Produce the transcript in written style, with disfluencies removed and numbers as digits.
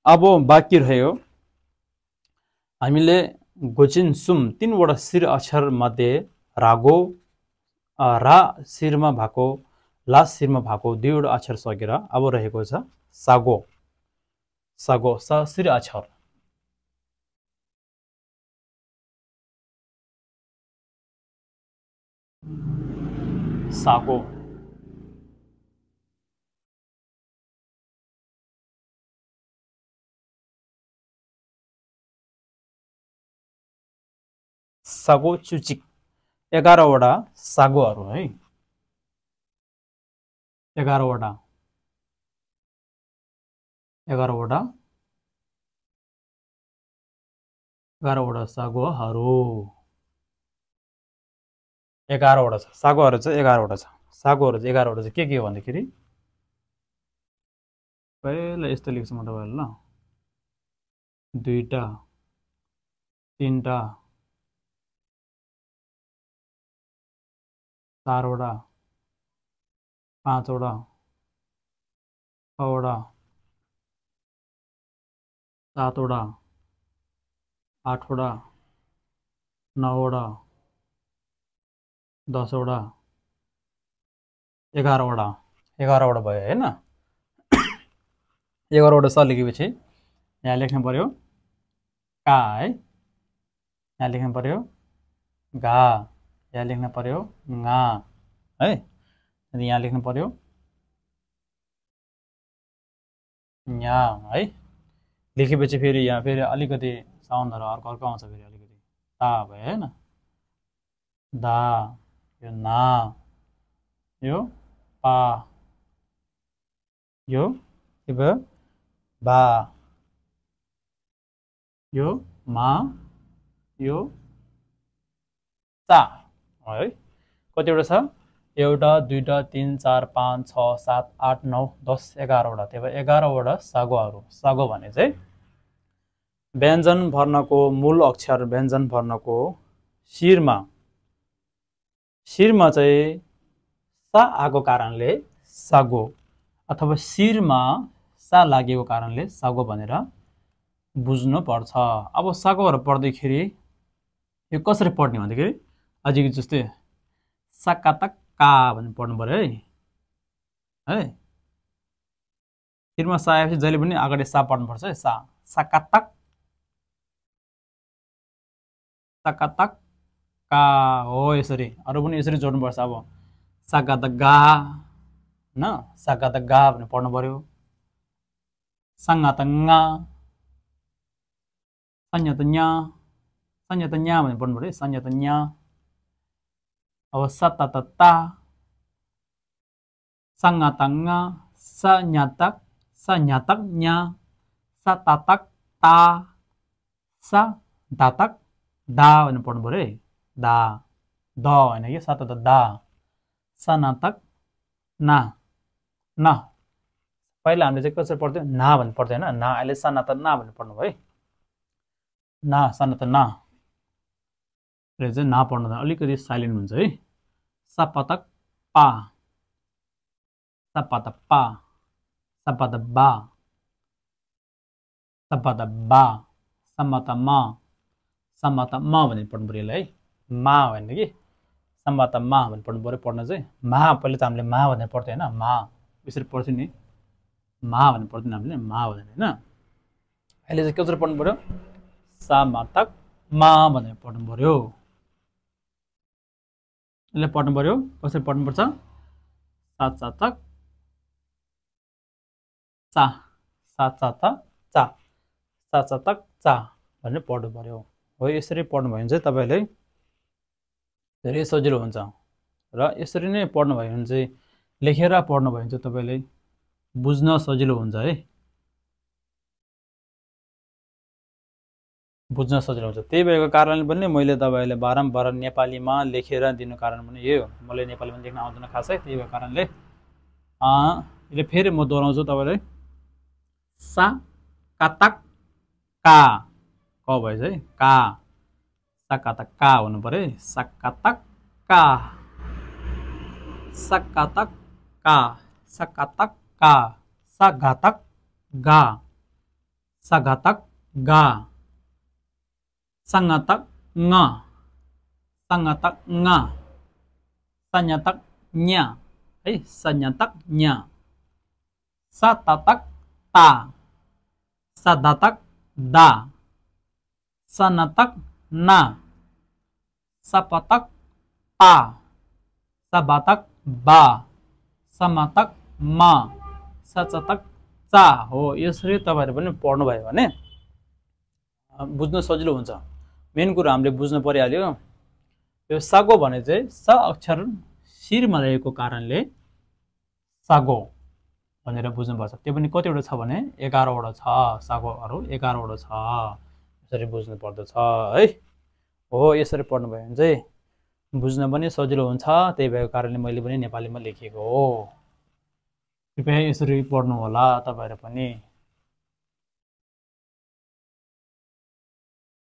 अब बाँकी रह्यो हामीले गोचिन सुम 3 वटा शिर अक्षर मध्ये रागो रा शिरमा भएको ला शिरमा भएको 2 वटा अक्षर सकेर अब रहेको छ सागो सागो स शिर अक्षर सागो सागो चुचिक 11 वटा सागोहरू है 11 वटा 11 वटा सागोहरू 11 वटा छ सागोहरू चाहिँ 11 वटा छ सागोहरू चाहिँ 11 वटा छ के हो भन्दाखेरि पहिला यस्तो लेख्छु म तपाईहरुलाई ल 2टा 3टा 4 वटा 5 वटा 6 वटा 7 वटा 8 वटा 9 वटा 10 वटा 11 वटा 11 वटा भयो हैन 11 वटा स लेखेपछि यहाँ लेख्नु पर्यो का है यहाँ लेख्नु पर्यो गा यहाँ लेख्नु पर्यो ङा है अनि यहाँ लेख्नु पर्यो nya है लेखेपछि फेरि यहाँ फेरि अलिकति साउन्डहरु अर्को अर्को आउँछ फेरि अलिकति ता भयो हैन दा यो ना यो पा यो के भयो बा यो मा यो ता है कतिवटा छ एउटा दुईटा 3 4 5 6 7 8 9 10 11 वटा त्यही भएर 11 वटा सागोहरु सागो भने चाहिँ व्यञ्जन वर्णको मूल अक्षर व्यञ्जन वर्णको शिरमा चाहिँ सा आको कारणले सागो अथवा शिरमा सा लागेको कारणले सागो भनेर बुझ्नु पर्छ। अब सागोहरु पढ्दाखेरि यो कसरी पढ्ने भन्दाखेरि अझै जस्तै साकातक का भन्ने पढ्नु पर्यो है शिरमा सा आएपछि जहिले पनि अगाडि सा पढ्नु पर्छ है सा साकातक का हो यसरी अरु पनि यसरी जोड्नु पर्छ। अब साकातक गा न साकातक गा भन्ने पढ्नु पर्यो संगात ङा संयत nya भन्ने पढ्नु पर्यो संयत nya। अब सततता संगतंगा संयतक nya सततक ता सदातक दा भन्ने पढ्नु पर्यो दा द हैन के सतत दा सनातक ना न पहिला हामीले चाहिँ कसरी पढ्थ्यौ ना भन्ने पढ्थ्यो हैन ना अहिले सनात ना भन्ने पढ्नु भयो ना सनात ना र चाहिँ ना पढ्नु अलिकति साइलेन्ट हुन्छ है सपतक पा सपत पा सपत बा सपत बा समत म भन्ने पढ्नु पर्यो है मा भन्ने कि समत मा भन्ने पढ्नु पर्यो पढ्न चाहिँ मा पहिले त हामीले मा भनेर पढ्थ्यो हैन मा यसरी पढ्थ्यो नि मा भनेर पढ्थ्यो हामीले मा भनेर हैन अहिले चाहिँ कसरी पढ्नु पर्यो समतक मा भनेर पढ्नु पर्यो यसले पढ्नु पर्यो कसरी पढ्नु पर्छ सातक चा सातक चा भनेर पढ्नु पर्यो हो यसरी पढ्नु भयो भने चाहिँ तपाईले धेरै सजिलो हुन्छ र यसरी नै पढ्नु भयो भने चाहिँ लेखेर पढ्नु भयो भने चाहिँ तपाईले बुझ्न सजिलो हुन्छ है बुझ्न सजिलो हुन्छ। त्यही भएको कारणले पनि मैले तपाईलाई बारम्बार नेपालीमा लेखेर दिनु कारण पनि यही हो मलाई नेपालीमा लेख्न आउँदैन खासै त्यही भएको कारणले यसले फेरि म दोहोऱ्याउँछु तपाईलाई सा कातक का क भएछ है का सकातक का हुनु पर्यो सकातक का सकातक का सकातक का सघातक गा सघातक गा सङातक ङ सङातक ङ सन्यातक nya है सन्यातक nya सतातक ता सदातक दा सनातक ना सपतक पा सबातक बा समातक मा सचतक चा हो। यसरी तपाईहरु पनि पढ्नु भयो भने बुझ्न सजिलो हुन्छ। मेन कुरा हामीले बुझ्न परिहाल्यो यो सागो भने चाहिँ स अक्षर शिरमा रहेको कारणले सागो भनेर बुझ्नुपर्छ। त्यो पनि कतिवटा छ भने 11 वटा छ, सागोहरु 11 वटा छ। यसरी बुझ्नु पर्दछ है। हो यसरी पढ्नु भयो भने चाहिँ बुझ्न पनि सजिलो हुन्छ। त्यही भएको कारणले मैले पनि नेपालीमा लेखेको हो। कृपया यसरी पढ्नु होला तपाईहरु पनि।